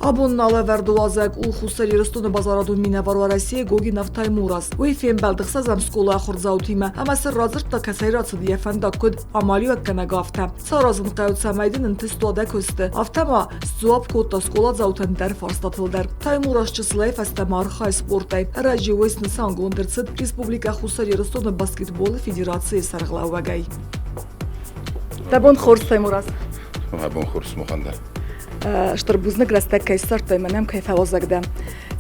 Абон налӕвӕрд уазӕг у Хуссар Ирыстоны базарадон минӕвар Уӕрӕсейы Гогинов Таймураз. Уый фембӕлд ӕхсӕзӕм скъолайы ахуырдзаутимӕ ӕмӕ сын радзырдта, кӕцӕй рацыд йӕ фӕндаг, куыд амалиуӕггӕнӕг, афтӕ. Цы аразын хъӕуы, цӕмӕй дын ӕнтыст уа дӕ куысты, афтӕ ма сдзуапп кодта скъоладзаутӕн дӕр фарстатыл дӕр. Таймураз чысылӕй фӕстӕмӕ архайы спортӕй. Ӕрӕджы уый снысангонд ӕрцыд Республикӕ Хуссар Ирыстоны баскетболы федерацийы сӕргълӕууӕгӕй. Дӕ бон хорз, Таймураз. Мӕ бон хорз, махӕн дӕр. Стыр бузныг рӕстӕг кӕй ссардтай, мӕнӕм кӕй фӕуазӕг дӕ.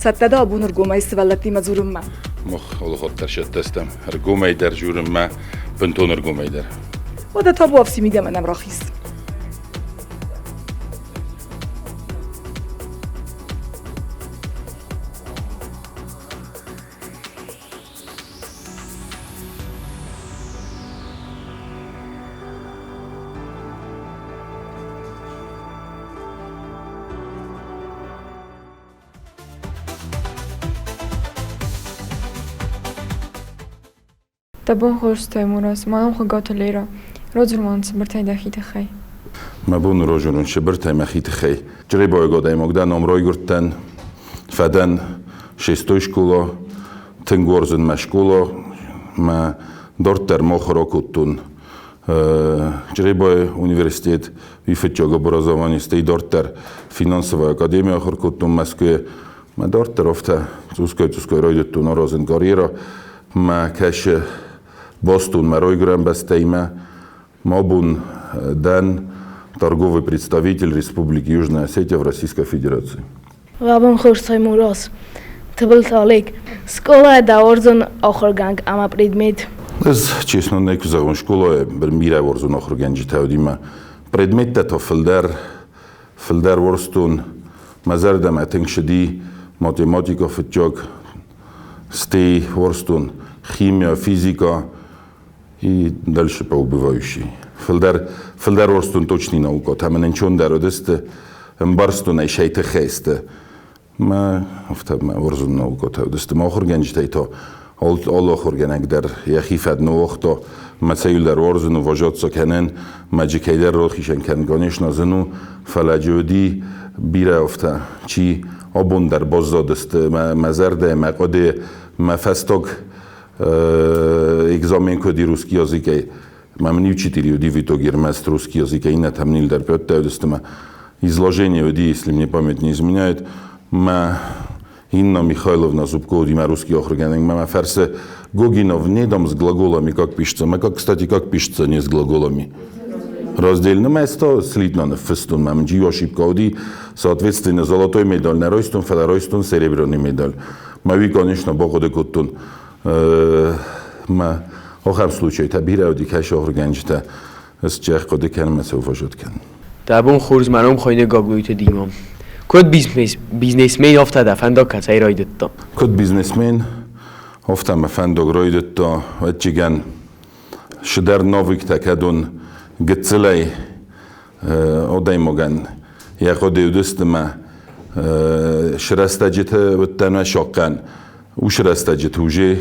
Цӕттӕ дӕ абон ӕргомӕй сывӕллӕттимӕ дзурынмӕ? Мах алыхатт дӕр цӕттӕ стӕм ӕргомӕй дӕр дзурынмӕ, бынтон ӕргомӕй дӕр. Уӕдӕ табуафси мидӕмӕ нӕм рахиз. Дӕ бон хорз, Таймураз, мӕ ном Хуыгаты Лерӕ. Радзур ма нын цыбыртӕй дӕхи тыххӕй. Мӕ бон у разурын цыбыртӕй мӕхи тыххӕй. Чъребойаг адӕймаг дӕ ном райгуырдтӕн, фӕдӕн шестой скъола, тынг уарзын мӕ скъола, мӕ дарддӕр махуыр акодтон Чъребайы университет, уый фыццаг образование, стӕй дарддӕр финансовая академия ахуыр кодтон Мӕскуыйы. Мӕ дарддӕр афтӕ цъусгай-цъусгай райдыдтон аразын карьерӕ. Мӕ кӕсы Бостон мӕ райгуырӕн бӕстӕимӕ. Мӕ бон дӕн торговый представитель Республики Южная Осетия в Российской Федерации. Рабон хорз, Таймураз. Тыбылты Олег. Скъолайы дӕ уарзон ахуыргӕнӕг ӕмӕ предмет? Ӕз, честно, нӕ куы зӕгъон, скъолайы бирӕ уарзон ахуыргӕнджытӕ уыди мӕ предметтӕ та фылдӕр фылдӕр уарзтон. Мӕ зӕрдӕмӕ тынг цыди математикӕ фыццаг, стӕй уарзтон химия, физикӕ и дальше по убывающей. Фылдӕр, фылдӕр уарзтон точный наукӕтӕ, мӕн ӕнцондӕр уыдысты, ӕмбӕрстон ӕй сӕ тыххӕй сты. Мӕ афтӕ мӕ уарзон наукӕтӕ уыдысты. Мӕ ахуыргӕнджытӕй та алы ахуыргӕнӕг дӕр йӕхи фӕд ныууагъта, мӕ цӕуылдӕр уарзын, уважаться кӕнын, мӕ джы кӕйдӕр рахицӕн кӕнын, конечно, зын у, фӕлӕ джы уыди бирӕ афтӕ, чи абон дӕр баззадысты мӕ зӕрдӕйы, мӕ хъуыдыйы, мӕ фӕстаг экзамен куыд и русский языкӕй. Мӕ мын иу четыре уыди в итоге ӕрмӕст русский языкӕй, иннӕтӕм нил дӕр пьӕттӕ уыдысты мӕ изложение уыди, если мне память не изменяет. Мӕ Инна Михайловна Зубко уыди мӕ русский ахуыргӕнӕг, мӕ мӕ фӕрсы Гогинов, не дам с глаголами как пишется? Мӕ как, кстати, как пишется не с глаголами? Раздельно мӕ ста слитно ныффыстон, мӕ мын чи ошибка уыди, соответственно, золотой медаль нӕ райстон, фӕлӕ райстон серебряный медаль. Мӕ уый, конечно, бахъуыды кодтон. Мӕ ахӕм случайтӕ бирӕ уыди, кӕсы ахуыргӕнджытӕ ысчӕх хъуыды кӕнын мӕ сӕ уважать кӕнын. Дӕ бон хорз, мӕ ном хуыйны Гаглойты Дима. Куыд бизнесмен, афтӕ дӕ фӕндаг кӕцӕй райдыдта? Куыд бизнесмен, афтӕ мӕ фӕндаг райдыдта, ӕвӕццӕгӕн, цыдӕр навыктӕ кӕдон гыццылӕй адӕймагӕн йӕ хъуыды уыдысты мӕ срӕстӕджыты уыдтӕн мӕ сахъхъӕн. Уыцы рӕстӕджыты уже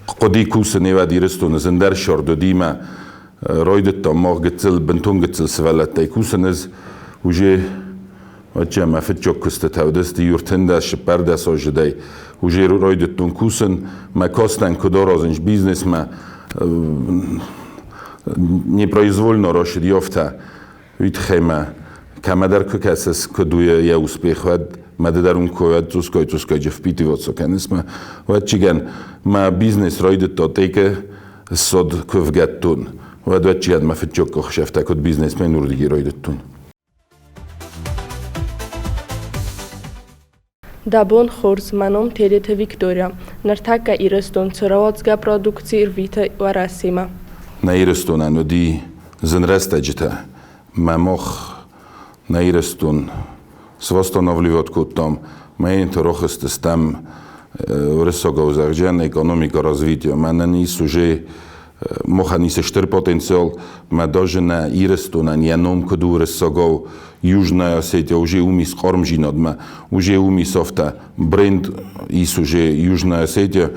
хъуыди кусын ӕвӕд Ирыстоны зындӕр сӕрд уыди мӕ райдыдтам мах гыццыл, бынтон гыццыл сывӕллӕттӕй кусын ӕз уже Отче мӕ фыццаг куыстытӕ уыдысты 13 14 азыдӕй. Уже райдыдтон кусын, мӕ кастӕн куыд аразынц бизнесмӕ, непроизвольно ращыди афтӕ. Уый тыххӕй мӕ кӕмӕдӕр куы кӕсыс, куыд у йӕ успех, уӕд мӕ ды дӕр уым куы уӕд цъусгай-цъусгай впитываться кӕныс мӕ. Уӕдчигӕн мӕ бизнес райдыдта тъекы ссад куы вгӕдтон, уӕд уӕдчигӕн мӕ фыццаг къухсӕфтӕ куыд бизнесмен уырдыги райдыдтон. Дӕ бон хорз, мӕ ном Тедеты Виктория. Ныртӕккӕ Ирыстон цы рауадзгӕ продукци рвиты Уӕрӕсемӕ? Нӕ Ирыстонӕн уыди зын рӕстӕджытӕ. Мӕ мах нӕ Ирыстон свосстановливать кодтам, мӕ йын рохыстыстӕм уырыссагау зӕгъджӕн экономика развития. Мӕнӕн ис уже махӕн ис стыр потенциал, мӕ даже нӕ Ирыстонӕн йӕ ном куыд у уырыссагау Южная Осетия уже уым ис хъармдзинадмӕ, уже уым ис афтӕ бренд ис уже Южная Осетия.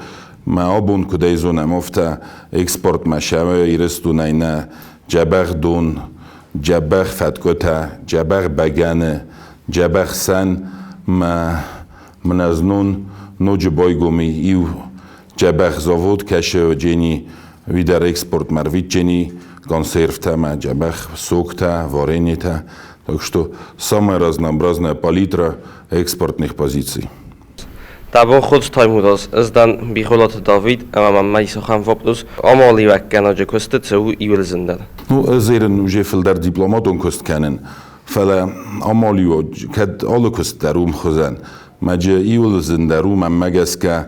Мӕ абон куыдӕй зонӕм, афтӕ экспортмӕ сӕ Ирыстонӕй нӕ дзӕбӕх дон. Дзӕбӕх фӕткъуытӕ, дзӕбӕх бӕгӕны, дзӕбӕх сӕн мӕ мын ӕзнон ноджы байгом и иу дзӕбӕх завод, кӕсы Джени, уый дӕр экспортмӕ ӕрвитджени консервтӕ мӕ дзӕбӕх соктӕ, вареньетӕ. Так что самая разнообразная палитра экспортных позиций. Дӕ бон хорз, Таймураз, ӕз дӕн Бигъуылаты Давид ӕмӕ мӕм ис ахӕм вопрос: амалиуӕггӕнӕджы куысты цы у иууыл зындӕр? Ну, ӕз ерын уже фылдӕр дипломатон куыст кӕнын, фӕлӕ амалиуӕг кӕд алы куыст дӕр уым хуызӕн. Мӕджы иуыл зындӕр у, мӕнмӕ гӕсгӕ,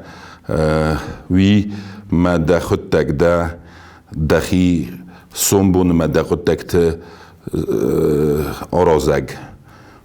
уый мӕ дӕ хъуыддаг дӕ дӕхи сомбоны мӕ дӕ хъуыддӕгты аразӕг.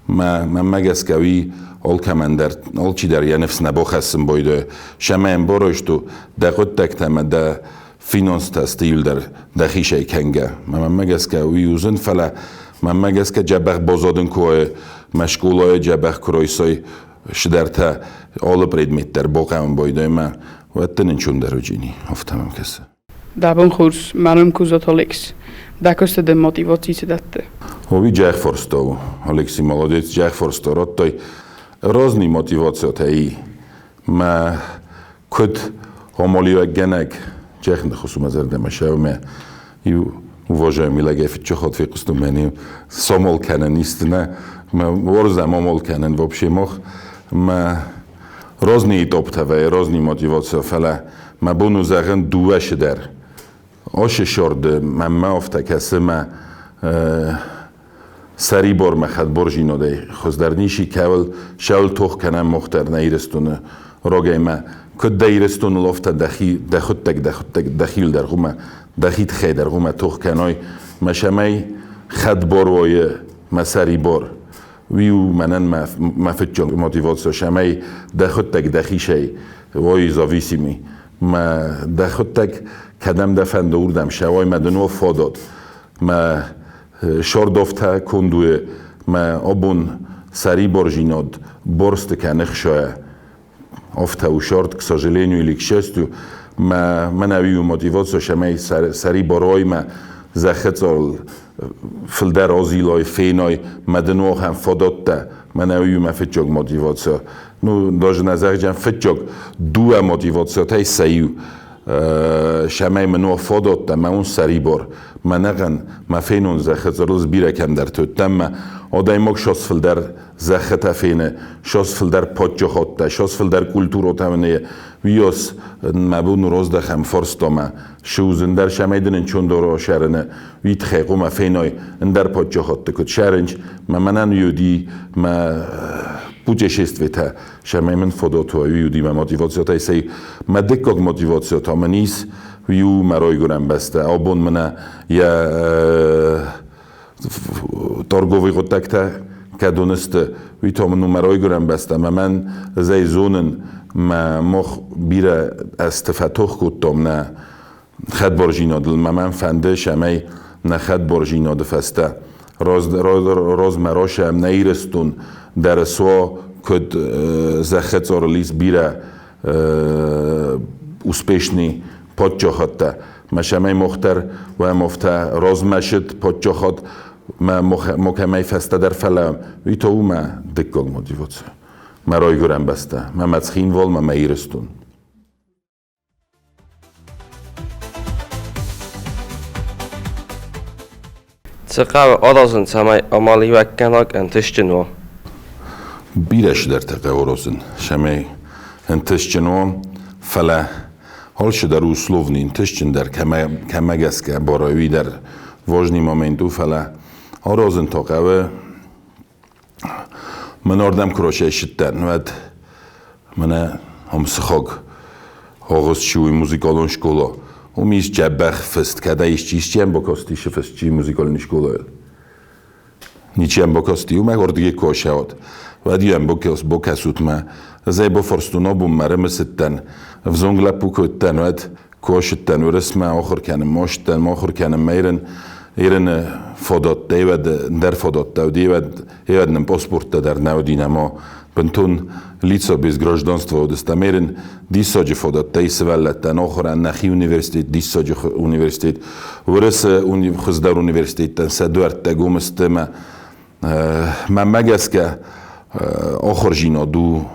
Мӕнмӕ гӕсгӕ уый алкӕмӕн дӕр, алчидӕр йӕ ныфс нӕ бахӕссын байдайы. Сӕмӕ ӕмбарай, что дӕ хъуыддӕгтӕ ӕмӕ дӕ финанстӕ сты иуылдӕр дӕхицӕй кӕнгӕ. Мӕнмӕ гӕсгӕ уый у зын, фӕлӕ мӕнмӕ гӕсгӕ дзӕбӕх базадын куы уай, мӕ скъолайы дзӕбӕх куы райсай цыдӕртӕ, алы предмет дӕр бахъӕуын байдайы мӕ, уӕд дын ӕнцондӕр уыдзӕни, афтӕ мӕм кӕсы. Дӕ бон хорз, мӕ ном Козаты Алекс. Дӕ куысты дын мотиваци цы дӕтты? Уый джӕх фарста у. Алексей молодец, джӕх фарста радтай. Разный мотивациятӕ и. Мӕ куыд амалиуӕггӕнӕг джӕх ныхас у мӕ зӕрдӕмӕ сӕумӕ. Иу уважаемый лӕгӕй фыццаг фехъуыстон мӕн самал кӕнын исты нӕ. Мӕ уарзӕм амал кӕнын вообще мах. Мӕ разный этаптӕ вӕййы, разный мотивация, фӕлӕ мӕ бон у зӕгъын дыууӕ дӕр. Ацы сӕрды мӕнмӕ афтӕ кӕсы мӕ сӕрибармӕ хӕдбарзинадӕй хуыздӕр ницы кӕуыл сӕуыл тох кӕнӕм мах дӕр нӕ Ирыстоны рагӕй мӕ куыд дӕ Ирыстоныл афтӕ дӕхи дӕхуыдтӕг дӕхуыдтӕг дӕхиуыл дӕр гъуымӕ дӕхи тыххӕй дӕр гъуымӕ тох кӕной мӕ сӕмӕй хӕдбар уайы мӕ сӕрибар. Уый у мӕнӕн мӕ фыццаг мотиваци, цӕмӕй дӕхуыдтӕг дӕхицӕй уой зависимый. Мӕ дӕхуыдтӕг кӕдӕм дӕ фӕнды, уырдӕм сӕуай, мӕ дын уо фадат. Мӕ сордофтӕ конд у, мӕ абон сӕрибарзинад борсты кӕны хсайа. Афтӕ у сӕрд, к сожалению или к счастью, мӕ мӕнӕ уый у мотиваци, цӕмӕй сӕрибар уай мӕ зӕххы цъарыл фылдӕр азилай, фенай, мӕ дын ахӕм фадӕттӕ. Мӕнӕ уый у мӕ фыццаг мотиваци. Ну, даже нӕ зӕгъдзӕн фыццаг, дыууӕ мотивациятӕй сӕ иу. Цӕмӕй мын уа фадӕттӕ, мӕ уын сӕрибар. Мӕнӕгӕн мӕ фенон зӕххы цъарыл бирӕ кӕмдӕрты уыдтӕн мӕ адӕймаг сас фылдӕр зӕххытӕ фены, сас фылдӕр паддзахадтӕ, сас фылдӕр культурӕтӕ уыны, уыйас мӕ бон раздӕхӕм фарстамӕ, шы ӕндӕр сӕмӕй дын ӕнцондӕр сӕрыны, уый тыххӕй хъуамӕ феной ӕндӕр паддзахадты куыд сӕрынч, мӕ мӕнӕн уыди мӕ путешествиетӕ, сӕмӕй мын фадат уа, уый уыди мӕ мотивациятӕй сӕ мӕ дыккаг мотиваци та мын ис, уый у мӕ райгуырӕн бӕстӕ. Абон мын йӕ торговый хъуыддӕгтӕ кӕдон сты, уый та мын у мӕ райгуырӕн бӕстӕ ӕмӕ мӕн ӕз ӕй зонын, мӕ мах бирӕ ӕзты фӕтох кодтам нӕ хӕдбарзинадыл, мӕ мӕн фӕнды, цӕмӕй нӕ хӕдбарзинады фӕстӕ размӕ расӕм нӕ Ирыстон дӕр суа, куыд зӕххы цъарыл ис бирӕ успешный паддзахадтӕ. Мӕ сӕмӕй мах дӕр уӕм афтӕ размӕсыд паддзахад, мӕ макӕмӕй фӕстӕдӕр фӕлӕ уый та у мӕ дыккаг мотиваци. Мӕ райгуырӕн бӕстӕ, мӕ мӕ Цхинвал, мӕ мӕ Ирыстон. Цы хъӕуы аразын, цӕмӕй амалиуӕггӕнӕг ӕнтыстджын уа? Бирӕ цыдӕртӕ хъӕуы аразын, цӕмӕй ӕнтыстджын уа, фӕлӕ алцыдӕр условный ӕнтыстджындӕр кӕмӕ гӕсгӕ бара, уый дӕр важный момент у, фӕлӕ аразын та хъӕуы. Мӕн ардӕм куы рацӕйцыдтӕн, уӕд мӕнӕ ам сыхаг агъуыст чи у музыкалон скъола, уым ис дзӕбӕх фыст, кӕд ӕй исчи исчи бакасти фыст чи музыкалон скъолайыл. Ничи ӕм бакасти, уымӕ уырдыгӕй куы ацӕуат, уӕд-иу ӕм бакӕсут мӕ. Ӕз ӕй бафарстон абон мӕ ӕрымысыдтӕн, ӕвзонг лӕппу куы уыдтӕн, уӕд куы ацыдтӕн Уырысмӕ ахуыр кӕнынмӕ, ацыдтӕн ма ахуыр кӕнынмӕ Ирын, Ирыны фадӕттӕ, ӕвӕд ӕндӕр фадӕттӕ уыди, ӕвӕд, ӕвӕд нын паспорттӕ дӕр нӕ уыди нӕма. Бынтон лица без гражданства уыдыстӕм. Ерын диссаджы фадӕттӕ и сывӕллӕттӕн ахуырӕн нӕхи университет, диссаджы университет. Уырысы хуыздӕр университеттӕн сӕ дуӕрттӕ гом сты ӕмӕ мӕнмӕ гӕсгӕ ахуырдзинад у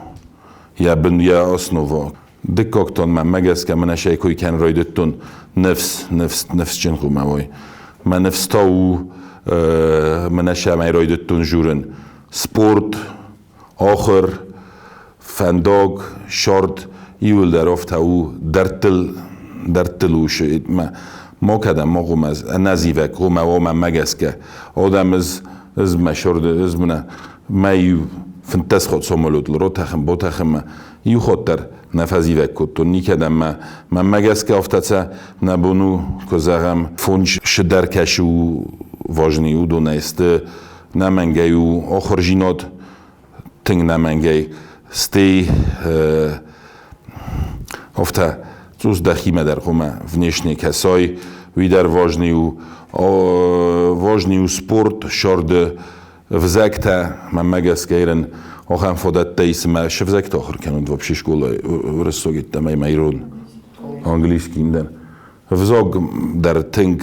йӕ бын, йӕ основа. Дыккаг тон мӕнмӕ гӕсгӕ мӕнӕ сӕй кой кӕнын райдыдтон ныфс, ныфс, ныфсджын хъуамӕ уой. Мӕ ныфс та у мӕнӕ сӕмӕй райдыдтон журын. Спорт, ахуыр, фӕндаг, сӕрд иуылдӕр афтӕ у дӕрдтыл, дӕрдтыл у ма кӕдӕм ма хъуамӕ ӕнӕзивӕг хъуамӕ уа мӕнмӕ гӕсгӕ. Адӕм ӕз ӕз мӕ сӕрды ӕз мӕнӕ мӕ иу 15 хатт самолетыл ратӕхын, батӕхын иу хатт дӕр нӕ фӕзивӕг кодтон никӕдӕм мӕ мӕнмӕ гӕсгӕ афтӕ цӕ нӕ бон у, куы зӕгъӕм, фондз шыдӕр кӕсы у важный уыдонӕй сты нӕмӕнгӕй у ахуырдзинад тынг нӕмӕнгӕй стӕй афтӕ цъус дӕхимӕ дӕр хъуамӕ внешне кӕсай, уый дӕр важный у. Важный у спорт, сӕрды взӕгтӕ, мӕнмӕ гӕсгӕ ирын ахӕм фадӕттӕ ис, ӕмӕ цы взӕгтӕ ахуыр кӕнут вообще школайы уырыссаг йеддӕмӕ ӕмӕ ирон, английский дӕр. Взаг дӕр тынг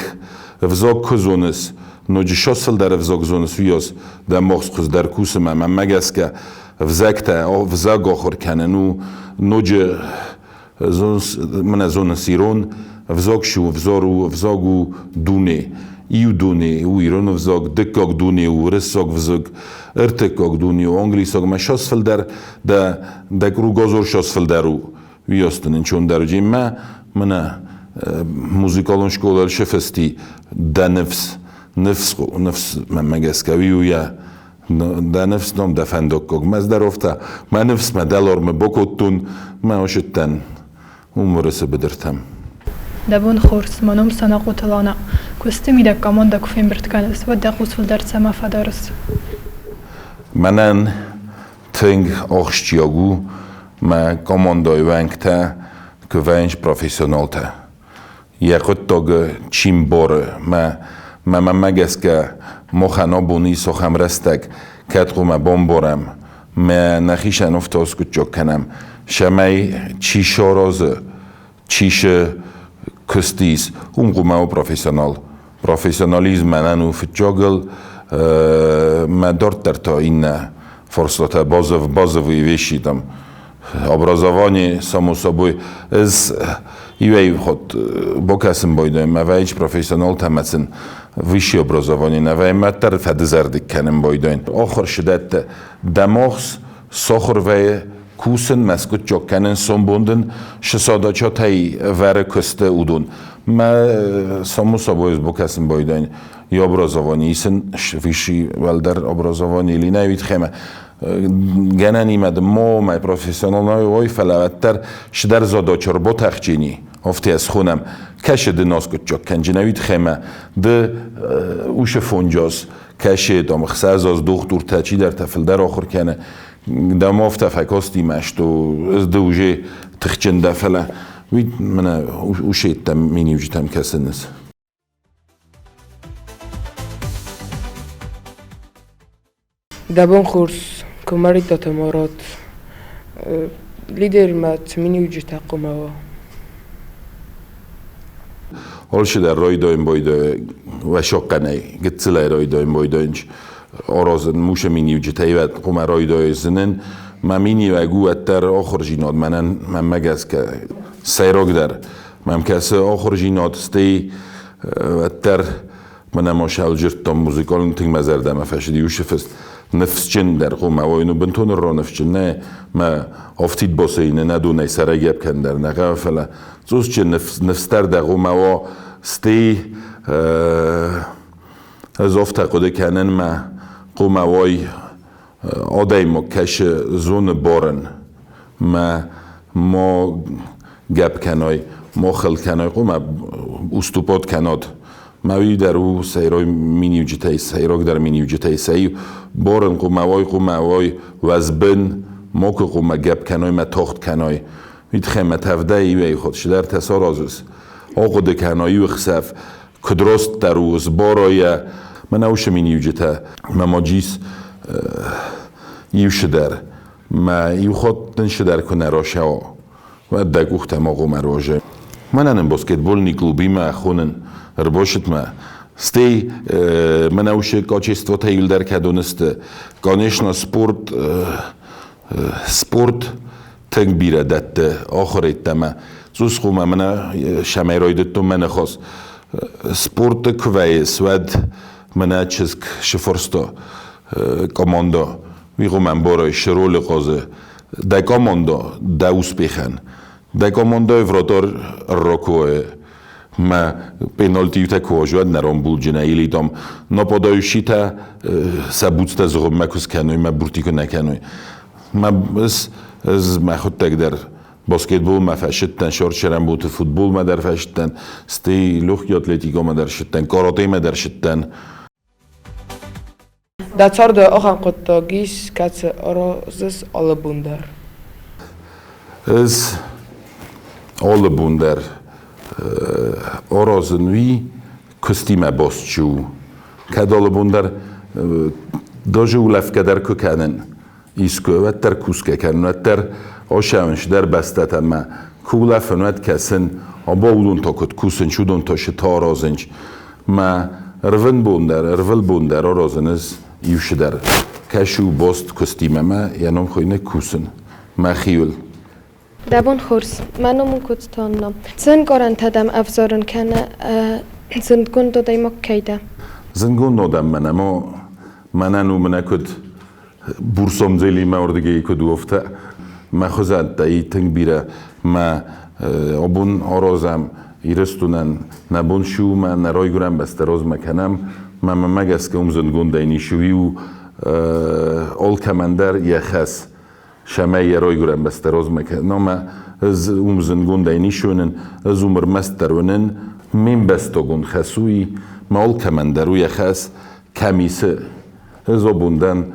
взаг куы зоныс, ноджы сосыл дӕр ӕвзаг зоныс, уыйас дӕ мохс хуыздӕр кусы ӕмӕ мӕнмӕ гӕсгӕ взӕгтӕ, взаг ахуыр кӕнын у ноджы мӕнӕ зоныс ирон взаг шы у, взор у, взаг у дуне. Иу дуне у ирон взаг, дыккаг дуне у уырыссаг взаг, ӕртыккаг дуне у англисаг, ӕмӕ сас фылдӕр дӕ дӕ кругозор сас фылдӕр у. Уыйас дын ӕнцондӕр уыди мӕ мӕнӕ музыкалон скъола сфысти дӕ ныфс, ныфс, ныфс мӕнмӕ гӕсгӕ уый у йӕ дӕ ныфс ном дӕ фӕндаггаг. Мӕ здоровта, мӕ ныфс мӕ дӕлармы бакодтон, мӕ осыдтӕн уым Уырысы быдыртӕм. Дӕ бон хорз, мӕ ном Санахъоты Лана. Куысты мидӕг командӕ куы фембырд кӕныс, уӕд дӕ хъус фылдӕр цӕмӕ фӕдарыс? Мӕнӕн тынг ахсджиаг у мӕ командӕйы уӕнгтӕ куы вӕййынц профессионалтӕ. Йӕ хъуыддаг чи мбары, мӕ мӕнмӕ гӕсгӕ махӕн абон ис ахӕм рӕстӕг, кӕд хъуамӕ бамбарӕм, мӕ нӕхицӕн афтӕ аскъуыддзаг кӕнӕм, цӕмӕй чи саразы, чи сы куыст ис, уым хъуамӕ у профессионал. Профессионализм мӕнӕн у фыццагыл, мӕ дарддӕр та иннӕ фарстатӕ базовые вещи там образование, само собой. Ӕз иуӕй хатт бакӕсын байдайын, мӕ вӕййынц профессионалтӕ ӕмӕ сын высшее образование нӕ вӕййы, мӕ дӕр фӕдызӕрдыг кӕнын байдайын. Ахуыр сыдӕтты дӕмахс сахуыр вӕййы кусын, мӕ скъуыддзаг кӕнын сомбон дын шы задачатӕй вӕры куысты уыдон. Мӕ само собой бакӕсын байдайын и образование исын высший уӕлдӕр образование или нӕ уидхемӕ гӕнӕнимӕ дын мо мӕ профессионалной ой, фӕлӕ уӕддӕр шыдӕр задача работӕхджини офте схонӕм кӕсы ды носкъуыддзаг кӕнджынӕ уидхемӕ ды ушы фонджоз кӕсы там хсӕзоз дохтуртӕ чидӕртӕ фылдӕр ахуыр кӕны дӕм афтӕ фӕкастимӕ, что ды уже тыхджын дӕ, фӕлӕ уый мӕнӕ усеттӕм миниуджытӕм кӕсынц. Дӕ бон хорз, Куымӕридтаты Мурат. Лидермӕ цы миниуджытӕ хъуамӕ уа? Алчидӕр райдайын байдайы вӕсахъхъӕнӕй, гыццылӕй райдайын байдайынц аразын мусы миниуджытӕй хъуамӕ райдайдзынӕн. Мӕ миниуӕг у уӕддӕр ахуырдзинад мӕнӕн мӕнмӕ гӕсгӕ сӕйрагдӕр. Мӕм кӕсы ахуырдзинад, стӕй уӕддӕр мӕнӕ ма сӕлджырдтон музыкалон тынг мӕ зӕрдӕмӕ фӕцыди уыцы фыст. Ныфсджындӕр хъуамӕ уой, ну бынтон ныфсджын нӕ, мӕ афтид бассейны нӕ донӕй сӕрӕгӕпп кӕндӕр нӕ хъӕуы, фӕлӕ цъусджын ныфсдӕр дӕ хъуамӕ уа, стӕй ӕз афтӕ хъуыды кӕнын, мӕ хъуамӕ уай адӕймаг кӕсы зоны барын, мӕ ма гӕпп кӕной, ма хыл кӕной, хъуамӕ уступад кӕнат. Мӕ уый дӕр у сӕйраг миниуджытӕй, сӕйрагдӕр миниуджытӕй сӕ иу. Барын хъуамӕ уой, хъуамӕ уой уӕзбын, макуы хъуамӕ гӕпп кӕной, мӕ тагъд кӕной. Уый тыххӕй мӕ тӕвдӕй иуӕй хатт цыдӕртӕ саразыс. Ахъуыды кӕной иу ӕхсӕв, куыд растдӕр у, сбарайӕ. Мӕнӕ уыцы миниуджытӕ мӕ ма джис иу цыдӕр. Мӕ иу хатт дын шыдӕр куы нӕ расӕуа, уӕд дӕ къухтӕ ма хъуамӕ руазай. Мӕнӕ нын баскетбольный клубимӕ хонын ӕрбацыдмӕ. Стӕй мӕнӕ уыцы качествотӕ иуылдӕр кӕдон сты. Конечно, спорт спорт тынг бирӕ дӕтты ахуыр йеддӕмӕ. Цъус хъуамӕ мӕнӕ сӕмӕй райдыдтон мӕ ныхас. Спорты куы вӕййыс, уӕд мӕнӕ чызг сфорста команда. Уый хъуамӕ ӕмбарай, шы ролы хъазы дӕ команда дӕ успехӕн. Дӕ командӕйы вратарь ракуы мӕ пенальтиутӕ куы уӕд нӕ рамбулджынӕ или там нападающийтӕ сӕ буцтӕ зыгъуыммӕ куы скӕной, мӕ бурти куы нӕ кӕной. Мӕ ӕз мӕхуыдтӕг дӕр баскетболмӕ фӕсыдтӕн, шорт-шерӕмбуты футболмӕ дӕр фӕсыдтӕн, стӕй легкий атлетикомӕ дӕр сыдтӕн, каратемӕ дӕр сыдтӕн. Дӕ царды ахӕм хъуыддаг ис, кӕцы аразыс алы бон дӕр? Ӕз алы бон дӕр аразын уый куыстимӕ баст чи у. Кӕд алы бон дӕр даже улӕфгӕ дӕр куы кӕнын, искуы, уӕддӕр кусгӕ кӕнын, уӕддӕр ацӕуын дӕр бӕстӕтӕм мӕ куы улӕфын, уӕд кӕсын, або уыдон та куыд кусынц, уыдон та цы та аразынц. Мӕ ӕрвылбон дӕр, ӕрвылбон дӕр аразын ӕз иу цыдӕр. Кӕсу баст куыстимӕ мӕ йӕ ном хуыйны кусын мӕхиуыл. Дӕ бон хорз. Мӕ ном у Коцты Анна. Цы ӕнкъарӕнтӕ дӕм ӕвзарын кӕны зындгонд адӕймаг кӕй дӕ? Зындгонд адӕм мӕнӕ ма мӕнӕн у мӕнӕ куыд Бурсомдзелимӕ уырдыгӕй куыд у, афтӕ мӕ хуызӕттӕ тынг бирӕ мӕ абон аразӕм Ирыстонӕн нӕ бон цы у, мӕ нӕ райгуырӕн бӕстӕ размӕ кӕнӕм, мӕ мӕмӕ гӕсгӕ уым зындгондӕй ницы у алкӕмӕн дӕр йӕ хӕс, цӕмӕй йӕ райгуырӕн бӕстӕ размӕ кӕна. Мӕ ӕз уым зындгондӕй ницы уынын, ӕз уым ӕрмӕстдӕр уынын ме мбӕстагон хӕс уый, мӕ алкӕмӕн дӕр у йӕ хӕс, кӕм исы. Ӕз абон дӕн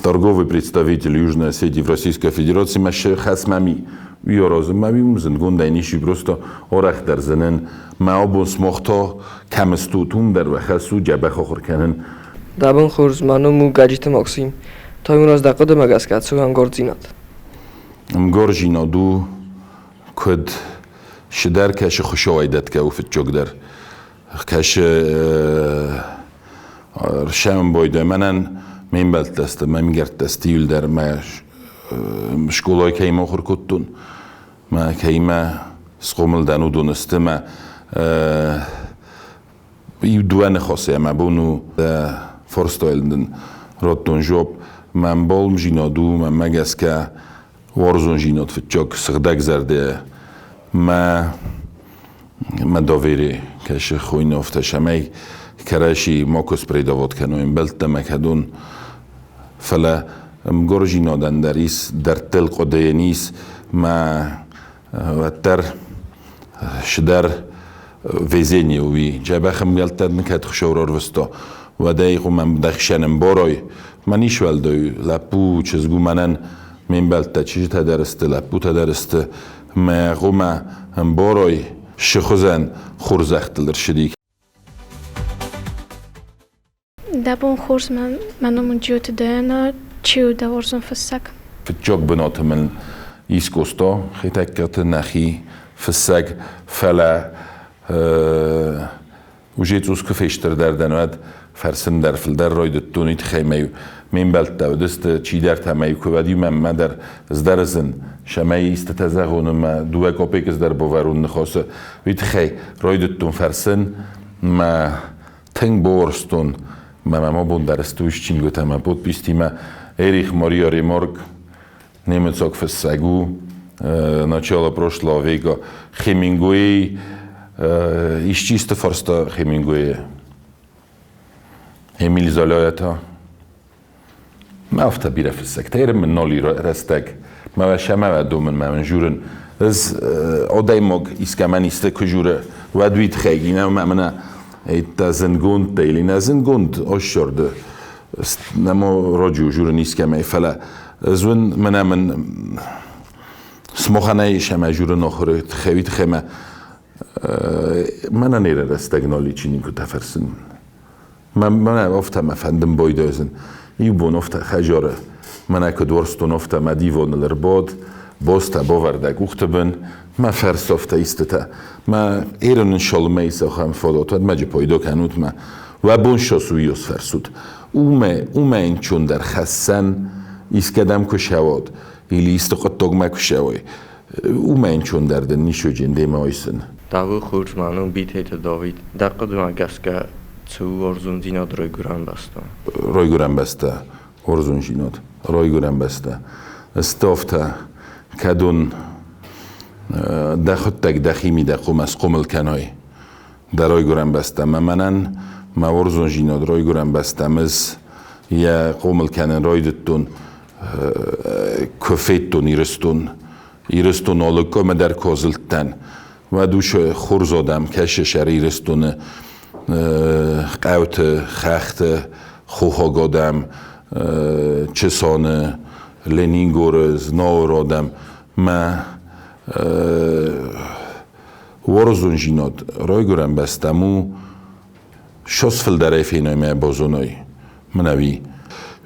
торговый представитель Южной Осетии в Российской Федерации, мӕ хӕс мӕм уый аразын, мӕ уым зындгондӕй ницы, просто арӕхдӕр зынын. Мӕ абон смах та кӕм стут, уым дӕр уӕ хӕс у дзӕбӕх ахуыр кӕнын. Дӕ бон хорз, мӕ ном у Гаджиты Максим. Таймураз, дӕ хъуыдымӕ гӕсгӕ цы у ӕмгардзинад? Ӕмгардзинад у, куыд цыдӕр кӕсы Хуыцауӕй дӕтгӕ у фыццагдӕр. Кӕсы сӕмбойдӕ мӕнӕн ме мбӕлттӕ сты, мӕ мгӕрттӕ сты иуылдӕр мӕ скъолайы кӕимӕ ахуыр кодтон, мӕ кӕимӕ схъомыл дӕн, уыдон сты мӕ иу дыууӕ ныхасы мӕ бон у форстайыл дын радтон жопп. Мӕ ӕмбалмзинад у, мӕнмӕ гӕсгӕ, уарзондзинад фыццаг сыгъдӕгзӕрдӕ мӕ мӕ доверие кӕсы хуйнофтӕ, цӕмӕй кӕрӕси макуы спредавод кӕной ӕмбӕлттӕ мӕ кӕдон, фӕлӕ ӕмгорзинадӕн дӕр ис дӕрдтыл хъуыдыйӕн ис мӕ уӕддӕр цыдӕр везение уый. Дзӕбӕх ӕмгӕлттӕ дын кӕд Хуыцау рарвыста, уӕд ӕй хъуамӕ дӕхицӕн ӕмбарай. Мӕн ис уӕлдай лӕппу, чызг у мӕнӕн ме мбӕлттӕ чызджытӕ дӕр сты, лӕппутӕ дӕр сты. Мӕ хъуамӕ ӕмбарай, цы хуызӕн хорзӕхтыл ӕрцыди. Дӕ бон хорз, мӕ ном у Джиоты Дайана, чи у дӕ уарзон фыссӕг? Фыццаг бынаты мын ис Къоста, Хетӕгкаты нӕхи фыссӕг, фӕлӕ уже цъус куы фестырдӕр дӕн, уӕд фӕрсын дӕр фылдӕр райдыдтон, уый тыххӕй мӕ ме мбӕлттӕ уыдысты, чидӕртӕ мӕ куы уӕд-иу мӕнмӕ дӕр здӕрзын, цӕмӕй истытӕ зӕгъон ӕмӕ дыууӕ копейкы дӕр бавӕрон ныхасы, уый тыххӕй райдыдтон фӕрсын мӕ тынг бауарзтон мӕ мӕ абон дӕр сты уыцы чингуытӕ мӕ подписьтимӕ Эрих Мария Ремарк немыцаг фыссӕг у начало прошлого века Хемингуэй исчи исты фарста Хемингуэйы Эмиль Золяйӕ та Мӕ афтӕ бирӕ фыссӕгтӕ мын нал и рӕстӕг. Мӕ сӕмӕ домын, мӕ мын журын. Ӕз адӕймаг искӕмӕн исты куы журы, уӕд уый тыххӕй инӕ мӕ мӕнӕ это зындгонд или нӕ зындгонд ӕссарды нӕма раджы журын искӕмӕй, фӕлӕ ӕз уын мӕнӕ мын смоханӕй сӕмӕ журын ахуыры тыххӕй, уый тыххӕй мӕ мӕнӕ не рӕстӕг нал и чиныгуытӕ фӕрсын. Мӕнӕ афтӕ мӕ фӕндын байдайдзӕн. Иу бон афтӕ хӕдзары, мӕнӕ куыд уарзтон, афтӕ мӕ диваныл ӕрбад, бостӕ бавӕр дӕ къухты бын, мӕ фӕрс афтӕ истытӕ. Мӕ ерын иншаллмӕ ис ахӕм фадат, уӕд мӕ пайда кӕнут мӕ. Уӕ бон ссас уыйас фӕрсут. Уымӕ, уымӕ ӕнцондӕр хӕссӕн искӕдӕм куы сӕуат, или исты хъуыддагмӕ куы сӕуай, уымӕ ӕнцондӕр дын ничоджын демӕ айсын. Дӕ хорз, мӕ ном Битеты Давид. Дӕ хъуыдымӕ гӕсгӕ цы у уарзондзинад райгуырӕн бӕстӕ? Райгуырӕн бӕстӕ, уарзондзинад, райгуырӕн бӕстӕ. Ставтӕ, кӕдон дӕхуыдтӕг дӕхимидӕг хъуамӕ схъомыл кӕной дӕ райгуырӕн бӕстӕ. Мӕ мӕнӕн мӕ уарзондзинад райгуырӕн бӕстӕм ӕз йӕ хъомыл кӕнын райдыдтон, куы федтон Ирыстон. Ирыстон алы къуымы дӕр куы азылдтӕн, уӕд уыцы хорз адӕм кӕсы сӕр Ирыстоны хъӕуты, хӕхты, хохаг адӕм, Чысаны, Ленингоры, Знауыры адӕм. Мӕ уарзондзинад райгуырӕн бӕстӕм у Сос фылдӕрӕй феной мӕ базоной. Мӕнӕуи.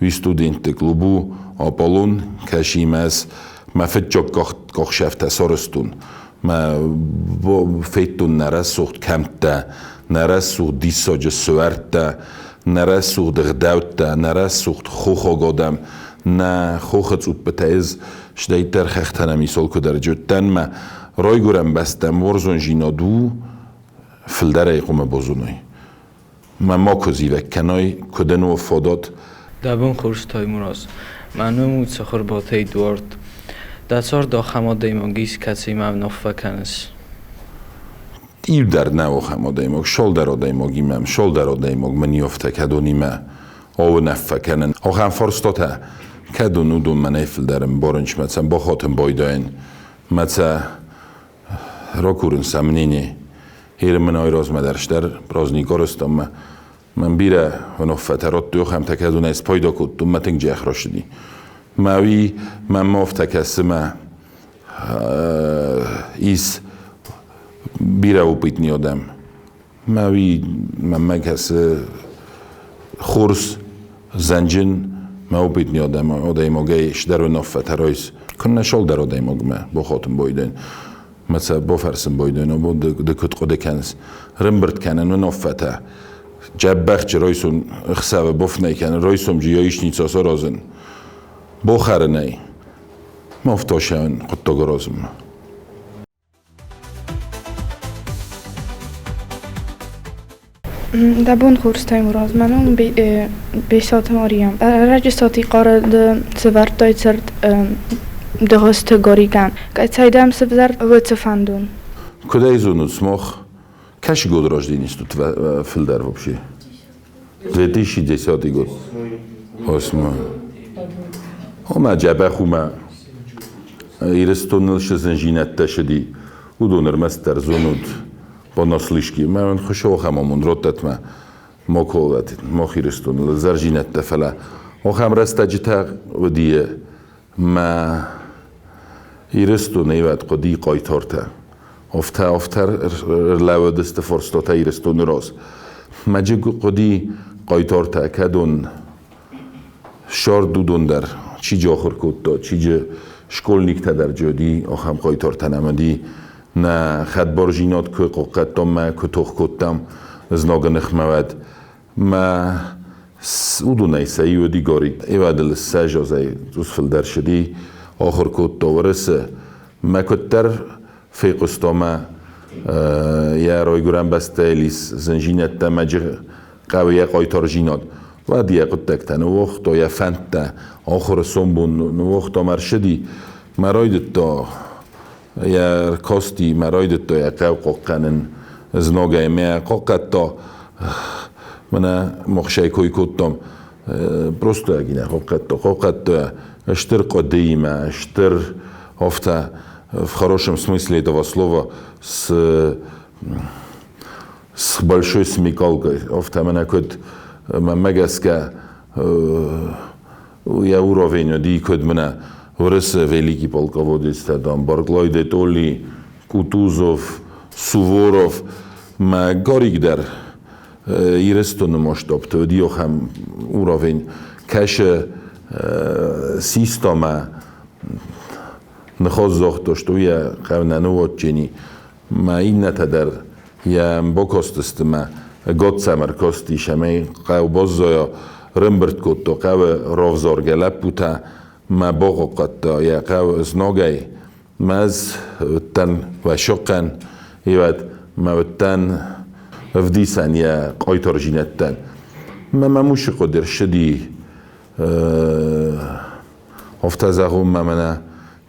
Уый студентты клуб у Аполлон, кӕсимӕ ӕз мӕ фыццаг къахсӕфтӕ сарӕзтон. Мӕ федтон нӕ рӕсугъд кӕмттӕ, нӕ рӕсугъд диссаджы суӕрттӕ, нӕ рӕсугъд ӕгъдӕуттӕ, нӕ рӕсугъд хохаг адӕм, нӕ хохы цъуппытӕ ӕз стӕйддӕр хӕхтӕн ӕмисол куыд ӕрджыдтӕн мӕ райгуырӕн бӕстӕм уарзондзинад у фылдӕрӕй хъуамӕ базоной. Мӕ макуы зивӕг кӕной, куы дын у фадат. Дӕ бон хорз, Таймураз. Мӕ ном у Цыхуырбаты Эдуард. Дӕ цард ахӕм адӕймаг ис, кӕцыимӕ уынаффӕ кӕныс? Иу дӕр нӕ ахӕм адӕймаг, цалдӕр адӕймагимӕ, цалдӕр адӕймаг мын афтӕ кӕдонимӕ ауынаффӕ кӕнын. Ахӕм фарстатӕ, кӕдон уыдон мӕнӕй фылдӕр ӕмбарынц, мӕ сӕм бахатын байдайын, мӕ сӕ ракурын сӕ мнение. Иры мын айразмӕ дӕр стӕр праздник арӕзтам. Мӕн бирӕ уынаффӕтӕ радтой, ахӕмтӕ кӕдонӕй спайда кодтон, мӕ тынг джиах рацыди. Мӕ уый мӕнмӕ афтӕ кӕсы, мӕ ис бирӕ опытный адӕм. Мӕ уый мӕнмӕ кӕсы хорз зӕнджын, мӕ опытный адӕм адӕймагӕй стӕр уынаффӕтӕ райс. Куыннӕ цалдӕр адӕймагмӕ бахатын байдайын. Мӕ сӕ бафӕрсын байдайын, абон ды куыд хъуыды кӕныс? Рымбырд кӕнын уынаффӕтӕ. Джӕббӕхджы райсом ӕхсӕвы бафынӕй кӕнын, райсом джы яичница саразын. Бахӕрынӕй. Ма афтӕ хъуыддаг аразынмӕ. Дӕ бон хорз, Таймураз. Мӕ ном Бесаты Мария. Ӕрӕджы Сатихъары ды сӕвӕрдтай цырт Дыгъуызты Горигӕн. Кӕцӕй дӕм сӕвзӕрд уыцы фӕндон? Куыд ӕй зонут, смох кӕцы год рождения тут фылдӕр вообще? 2010 год. Восьмой. Омӕ дзӕбӕх у мӕ Ирыстоныл цы зындзинӕдтӕ цыди, уыдон ӕрмӕстдӕр зонут понаслышке. Мӕ хуыцау ахӕм амонд раттӕд мӕ макуы мах Ирыстоныл зӕрзинӕдтӕ, фӕлӕ ахӕм рӕстӕджытӕ уыди мӕ Ирыстоны ивӕд хъуыди хъайтартӕ. Афтӕ, афтӕ ӕрлӕууыдысты фарстатӕ Ирыстоны раз. Мӕджы хъуыди хъайтартӕ, кӕдон ссард уыдон дӕр, чи джы ахуыр кодта, чи джы школьниктӕ дӕр джы уыди, ахӕм хъайтартӕ нӕм уыди. Нӕ хӕдбарзинад куы хъахъхъӕдтам мӕ куы тох кодтам знагы ныхмӕ, уӕд мӕ уыдонӕй сӕ иу уыди Горик. Ивадыл ссӕдз азӕй цъус фылдӕр сыди, ахуыр кодта Уырысы. Мӕ куыддӕр фехъуыста мӕ йӕ райгуырӕн бӕстӕйыл ис зындзинӕдтӕ мӕ хъӕуы йӕ хъайтардзинад. Уӕд йӕ хъуыддӕгтӕ ныууагъта, йӕ фӕндтӕ, ахуыры сомбон ныууагъта мӕ ӕрсыди. Мӕ райдыдта йӕ ркасти, мӕ райдыдта йӕ хъӕу хъахъхъӕнын знагӕй. Мӕ хъахъхъӕдта, мӕнӕ махсӕй кой кодтам, просто ӕгинӕ хъахъхъӕдта, хъахъхъӕдта стыр хъуыдыимӕ, стыр афтӕ в хорошем смысле этого слова с большой смекалкой. Афтӕ мӕнӕ куыд мӕнмӕ гӕсгӕ йӕ уровень уыди, куыд мӕнӕ Уырысы великий полководецтӕ, там Барклай де Толли, Кутузов, Суворов, мӕ Горик дӕр. Ирыстоны масштабты уыди ахӕм уровень, кӕсы системӕ ныхас загъта, что йӕ хъӕу нӕ ныууадджени, мӕ иннӕтӕ дӕр йӕ бакастысты мӕ Гоццӕм ӕркастис ӕмӕ хъӕу баззайа, рымбырд кодта хъӕуы равзаргӕ лӕппутӕ мӕ бахъахъхъӕдта йӕ хъӕу знагӕй. Мӕ ӕз уыдтӕн Васюхъӕн, ивӕд мӕ уыдтӕн ӕвдисӕн йӕ къайтарджинӕдтӕн. Мӕ мамусы хъуыды рцыди, афтӕ зӕгъон мӕ мӕнӕ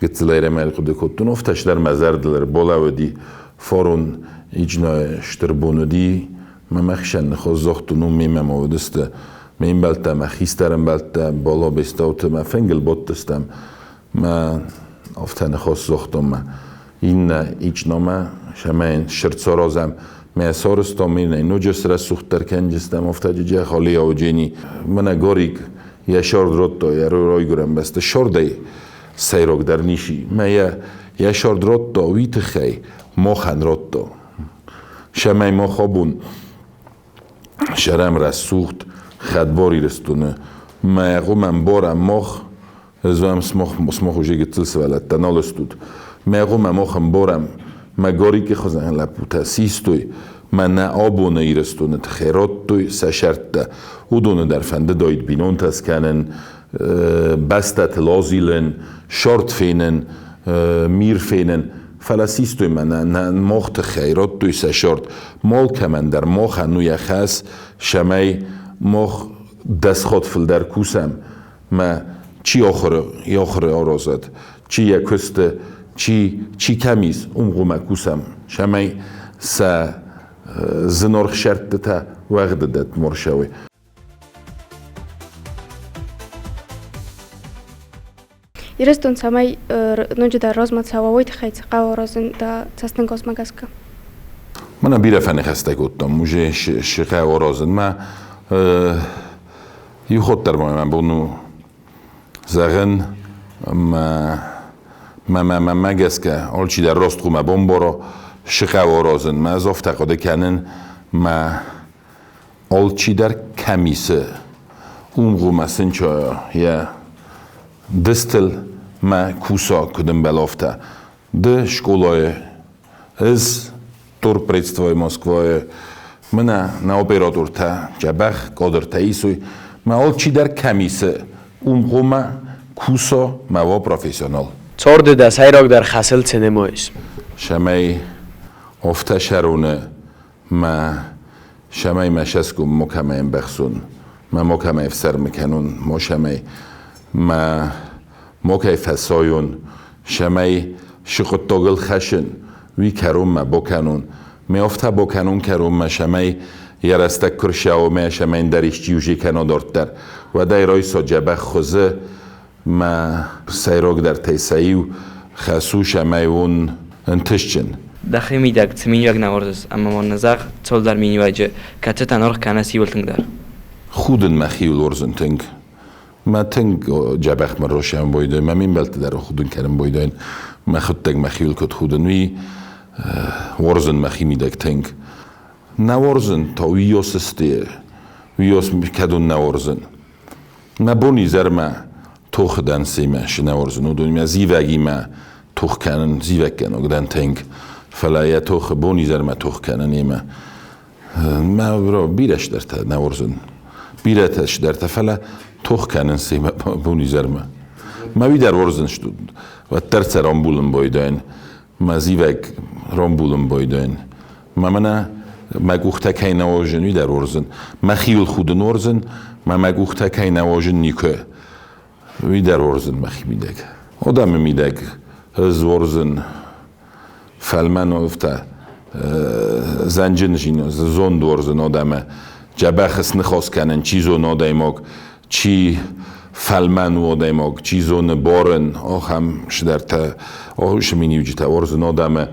гыццылӕй ӕрхъуыды кодтон, афтӕ дӕр мӕ зӕрдыл ӕрбалӕууыди, фарон ична стыр бон уыди, мӕ мӕхсӕн ныхас загътон, уым мемӕ ма уыдысты ме мбӕлттӕ, мӕ хистӕр ӕмбӕлттӕ, Бала Бестауты, мӕ фынгыл бадтыстӕм. Мӕ афтӕ ныхас загътон мӕ иннӕ ичномӕ, сӕмӕ сырцаразӕм, мӕ сарызтам, иннӕ ноджы срӕсугъддӕр кӕнджыстӕм, афтӕ джиджӕ халиауджени. Мӕнӕ Горик йӕ сӕрд радта йӕ райгуырӕн бӕсты сӕрдӕй сӕйрагдӕр ниси. Мӕ йӕ йӕ сӕрд радта уый тыххӕй махӕн радта. Сӕмӕй мах абон сӕрӕм рӕсугъд хӕдбар Ирыстоны. Мӕ гъуымӕн барӕм мах, ӕз уӕм смах уже гыццыл сывӕллӕттӕ нал стут. Мӕ гъуымӕ мах ӕмбарӕм, мӕ Горикы хуызӕн лӕппутӕ систой, мӕ нӕ абоны Ирыстоны тыххӕй радтой сӕ сӕрттӕ. Уыдоны дӕр фӕндыдаид бинонтӕ скӕнын, бӕстӕтыл азилын, сӕрд фенын, мир фенын. Фӕлӕ систой мӕнӕ нӕ мах тыххӕй, радтой сӕ сӕрд. Малкӕмӕн дӕр махӕн у йӕ хӕс, цӕмӕй мах дӕсхатт фылдӕр кусӕм, мӕ чи ахуыры, ахуыры аразӕд, чи йӕ куысты, чи, чи кӕм ис, уым хъуамӕ кусӕм, цӕмӕй сӕ зынаргъ сӕрдтытӕ уӕгъды дӕтт морсӕуой. Ирыстон цӕмӕй ноджыдӕр размӕ цӕуа, уый тыххӕй цы хъӕуы аразын дӕ цӕстӕнгасмӕ гӕсгӕ? Мӕнӕ бирӕ фӕныхӕстӕ кодтам уже шы хъӕуы аразынмӕ. Иу хатт дӕр ма мӕ бон у зӕгъын, мӕ мӕ гӕсгӕ алчидӕр раст хъуамӕ бамбара, шы хъӕуы аразын. Мӕ ӕз афтӕ хъуыды кӕнын, мӕ алчидӕр кӕм исы, уым хъуамӕ сынчайа йӕ дыстыл мӕ куса, куыд ӕмбӕлы, афтӕ. Ды скъолайы, ӕз торпредствойы Москвайы, мӕнӕ нӕ оператортӕ дзӕбӕх кадртӕ исуй, мӕ алчидӕр кӕм исы, уым хъуамӕ куса мӕ уа профессионал. Царды дӕ сӕйрагдӕр хӕсыл цы нымайыс? Цӕмӕй афтӕ сӕроны мӕ цӕмӕй мӕ цӕсгом макӕмӕй ӕмбӕхсон, мӕ макӕмӕй ӕфсӕрмы кӕнон, ма цӕмӕй мӕ макӕй фӕсайон, цӕмӕй цы хъуыддагыл хӕсын, уый кӕронмӕ бакӕнон. Ме афтӕ бакӕнон кӕронмӕ, цӕмӕй йӕ рӕстӕг куы рцӕуа мӕ цӕмӕй ӕндӕр исчи уже кӕна дарддӕр. Уӕд ӕй райса дзӕбӕх хуызы мӕ сӕйрагдӕртӕй сӕ иу хӕс у, цӕмӕй уон ӕнтыстджын. Дӕхи мидӕг цы миниуӕг нӕ уарзыс ӕмӕ ма нын зӕгъ цалдӕр миниуӕджы, кӕцытӕн аргъ кӕныс иууыл тынгдӕр? Худын мӕхиуыл уарзын тынг. Мӕ тынг дзӕбӕх мын росӕн бойдой, мӕ ме мбӕлтты дӕр худын кӕнын бойдой. Мӕхуыдтӕг мӕхиуыл куыд худын, уый уарзын мӕхи мидӕг тынг. Нӕ уарзын та уыйас сты, уыйас кӕдон нӕ уарзын. Мӕ бон изӕрмӕ тохы дӕн семӕ сынӕуарзын, уыдонимӕ зивӕгимӕ тох кӕнын, зивӕггӕнаг дӕн тынг, фӕлӕ йӕ тохы бон изӕрмӕ тох кӕнын йемӕ. Мӕ бирӕ цыдӕртӕ нӕ уарзын, бирӕтӕ цыдӕртӕ, фӕлӕ тох кӕнын семӕ бон изӕрмӕ. Мӕ уый дӕр уарзын, уӕддӕр сӕ рамбулын байдайын, мӕ зивӕг рамбулын байдайын. Мӕ мӕнӕ мӕ къухтӕ кӕй нӕ уарзын, уый дӕр уарзын. Мӕхиуыл худын уарзын, мӕ мӕ къухтӕ кӕй нӕ уарзын никуы, уый дӕр уарзын мӕхи мидӕг. Адӕмы мидӕг ӕз уарзын фӕлмӕн афтӕ зӕнджын зонд уарзын адӕмы дзӕбӕх сныхас кӕнын, чи зоны адӕймаг, чи фӕлмӕн у адӕймаг, чи зоны барын, ахӕм цыдӕртӕ, ахӕм миниуджытӕ уарзын адӕмы.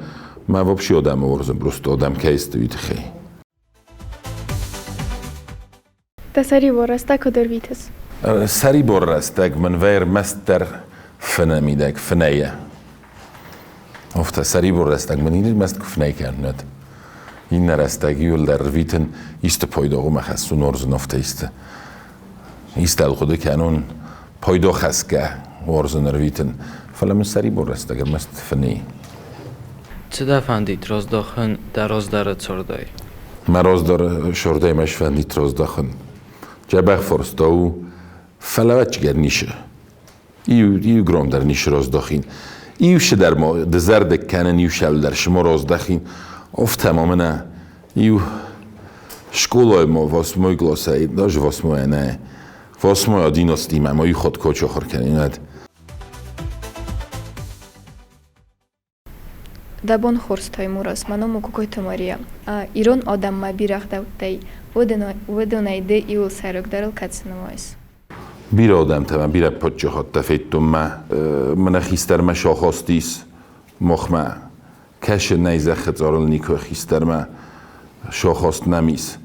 Мӕ вообще адӕмы уарзын, просто адӕм кӕй сты, уый тыххӕй. Дӕ сӕрибар рӕстӕг куыд ӕрвитыс? Сӕрибар рӕстӕг мын вӕййы ӕрмӕстдӕр фыны мидӕг, фынӕйӕ. Афтӕ сӕрибар рӕстӕг мын ӕрмӕст куы фынӕй кӕнын, уӕд. Иннӕ рӕстӕг иуылдӕр рвитын исты пайда уымӕ хӕссын уарзын афтӕ исты. Исты ӕлхъуыды кӕнон, пайда хӕсгӕ уарзын ӕрвитын, фӕлӕ мын сӕрибар рӕстӕг ӕрмӕст фынӕй. Цы дӕ фӕндид раздахын дӕ раздӕры цардӕй? Мӕ раздӕры цардӕй мӕ сфӕндид раздахын. Дзӕбӕх фарста у, фӕлӕ ӕвӕццӕгӕн ницы. Иу гром дӕр ницы раздахин. Иу дӕр ма дызӕрдыг кӕнын, иу дӕр ма раздахин. Афтӕ ма мӕнӕ иу скъолайы ма восьмой классӕй, даже восьмой нӕ, восьмой одиннадцатимӕ ма иу хатт куы ахуыр кӕнин. Дӕ бон хорз, Таймураз, мӕ ном у Кокойты Мария. Ирон адӕммӕ бирӕ ӕгъдӕуттӕ и. Уыдонӕй ды иуыл сӕйрагдӕрыл кӕцы нымайыс? Бирӕ адӕмтӕ мӕ бирӕ паддзахӕдтӕ федтон мӕ мӕнӕ хистӕрмӕ сахастис махмӕ. Кӕсы нӕй зӕххы цъарыл никуы хистӕрмӕ сахаст нӕм ис.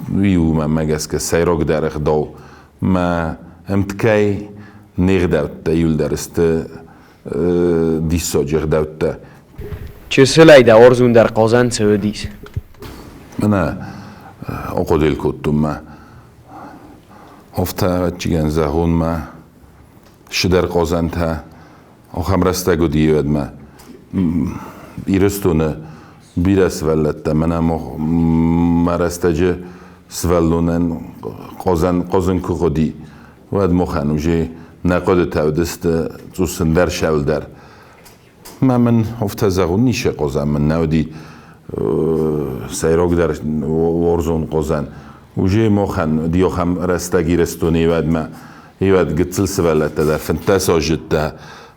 Уый у мӕнмӕ гӕсгӕ сӕйрагдӕр ӕгъдау. Мӕ ӕмткӕй не гъдӕуттӕ иуылдӕр сты диссаджы ӕгъдӕуттӕ. Чысылӕй дӕ уарзондӕр хъазӕн цы уыдис? Мӕнӕ ахъуыды кодтон мӕ. Афтӕ ӕвӕццӕгӕн зӕгъон мӕ цыдӕр хъазӕнтӕ ахӕм рӕстӕг уыди уӕдмӕ. Ирыстоны бирӕ сывӕллӕттӕ мӕнӕ мӕ рӕстӕджы сывӕллонӕн хъазӕн хъазын куы хъуыди, уӕд махӕн уже нӕ хъуыдытӕ уыдысты цъус ӕндӕр сӕуылдӕр. Мӕ мын афтӕ зӕгъун ницы хъазӕн мын нӕ уыди сӕйрагдӕр уарзон хъазӕн. Уже махӕн уыди ахӕм рӕстӕг Ирыстоны уӕдмӕ. Уӕд гыццыл сывӕллӕттӕ дӕр 15 азыдтӕ,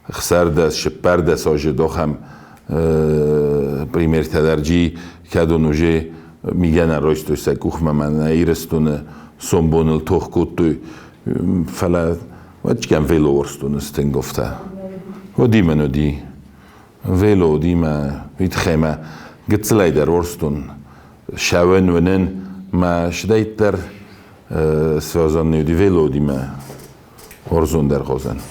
16, 14 азыд ахӕм примертӕ дӕр джи, кӕдон уже мигӕнӕн райстой сӕ къухмӕ мӕнӕ Ирыстоны сомбоныл тох кодтой. Фӕлӕ уӕд вело уарзтон стынг афтӕ. Уыди мын уыди. Вело уыди мӕ уый тыххӕй мӕ гыццылӕй дӕр уарзтон. Сӕуын уынын мӕ сыдӕйддӕр связан уыди вело уыди мӕ уарзондӕр хъазӕн.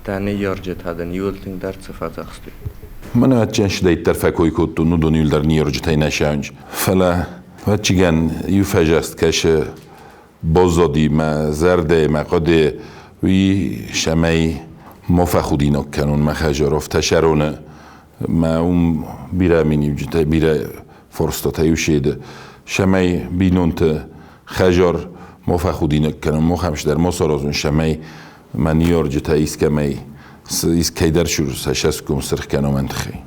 Дӕ ныййарджытӕ дын иуыл тынгдӕр цы фӕдзӕхстой? Мӕнӕ ӕвӕццӕгӕн сыдӕйддӕр фӕкой кодтон, уыдон иуылдӕр ныййарджытӕй нӕ сӕуынц. Фӕлӕ, ӕвӕццӕгӕн, иу фӕзӕст кӕсы баззади мӕ зӕрдӕйы, мӕ хъуыдыйы, уый цӕмӕй ма фӕхудинаг кӕнон мӕ хӕдзар, афтӕ сӕроны мӕ уым бирӕ миниуджытӕ, бирӕ фарстатӕ иу седы, цӕмӕй бинонты хӕдзар ма фӕхудинаг кӕнон, махӕм дӕр ма саразон, цӕмӕй мӕ ныййарджытӕ искӕмӕй искӕйдӕр сӕ цӕсгом сырх кӕна мӕн тыххӕй.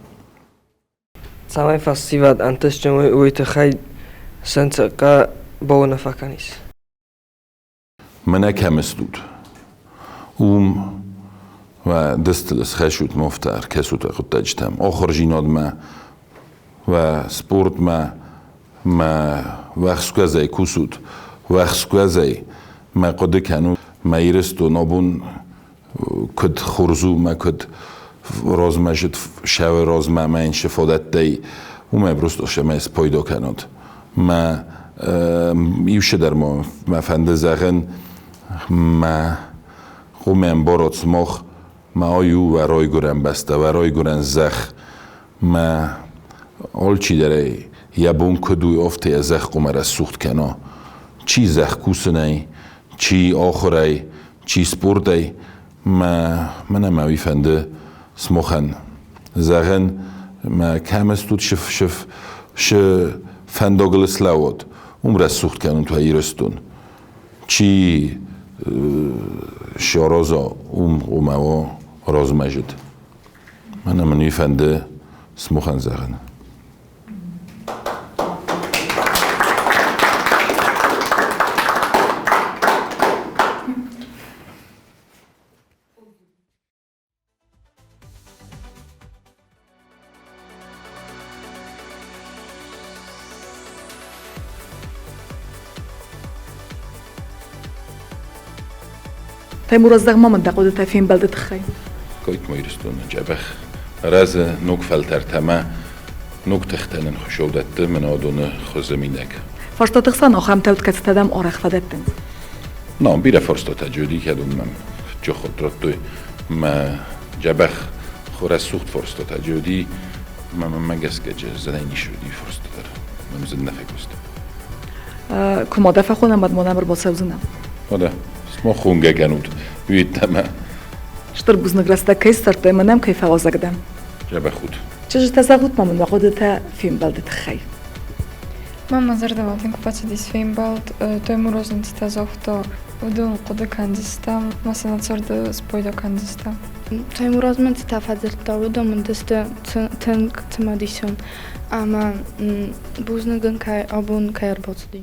Цӕмӕй фӕсивӕд ӕнтыстджын уой, уый тыххӕй сын цы бауынаффӕ кӕнис? Мӕнӕ кӕм стут, уым уӕ дыстыл схӕссут мофтӕ, ӕркӕсут уӕ хъуыддаджытӕм, ахуырдзинадмӕ, уӕ спортмӕ, мӕ уӕхскуӕзӕй кусут, уӕхскуӕзӕй мӕ хъуыды кӕнут, мӕ Ирыстон абон куыд хорз у, мӕ куыд размӕ зыд сӕуы размӕ мӕ йын цы фадӕттӕ и, уымӕй просто сӕмӕ спайда кӕнут. Мӕ иу цыдӕр ма мӕ фӕнды зӕгъын, мӕ хъуамӕ ӕмбарат сымах, мӕ ай у уӕ райгуырӕн бӕстӕ, уӕ райгуырӕн зӕхх. Мӕ алчидӕр ӕй йӕ бон куыд у, афтӕ йӕ зӕхх хъуамӕ рӕсугъд кӕна. Чи зӕхх кусынӕй, чи ахуырӕй, чи спортӕй, мӕ мӕнӕ мӕ уый фӕнды смохӕн. Зӕгъӕн, мӕ кӕм стут сыф шы фӕндагыл слӕууат, уым рӕсугъд кӕнут уӕ Ирыстон. Чи сараза, уым хъуамӕ уа размӕзыд. Мӕнӕ мын уый фӕнды смохӕн зӕгъын. Таймураз, зӕгъ-ма мын дӕ хъуыдытӕ фембӕлды тыххӕй. Кайтма Ирыстоны дзӕбӕх рӕзы ног фӕлтӕртӕ ӕмӕ ног тыхтӕ нын Хуыцау дӕтты мӕнӕ адоны хуызы минӕг. Фарстаты хсӕн ахӕм тӕвд кӕцытӕ дӕм арӕх фӕдӕттынц? На, бирӕ фарстатӕ уыди, кӕдон мӕм джохот радтой. Мӕ дзӕбӕх рӕсугъд фарстатӕ уыди. Ӕмӕ мӕнмӕ гӕсгӕ зынӕй ницы уыди фарста дӕр. Мӕм зын нӕ фӕкуыста. Куы ма дӕ фӕхонӕм, уӕд ма нӕм ӕрбацӕудзынӕ. Уӕдӕ, смох хонгӕ кӕнут, уыйеддӕмӕ. Стыр бузныг рӕстӕг кӕй ссардтай ӕмӕ нӕм кӕй фӕуазӕг дӕ. Дзӕбӕх ут. Чызджытӕ, зӕгъут ма мын уӕ хъуыдытӕ фембӕлды тыххӕй. Мӕ мӕ зӕрдӕмӕ тынг фӕцыдис фембӕлд. Таймураз нын цытӕ загъта, уыдон хъуыды кӕндзыстӕм, мӕ сӕ нӕ царды спайда кӕндзыстӕм. Таймураз мын цытӕ фӕдзырдта, уыдон мын дысты тынг цымыдисон ӕмӕ бузныг ын кӕй абон кӕй ӕрбацыди.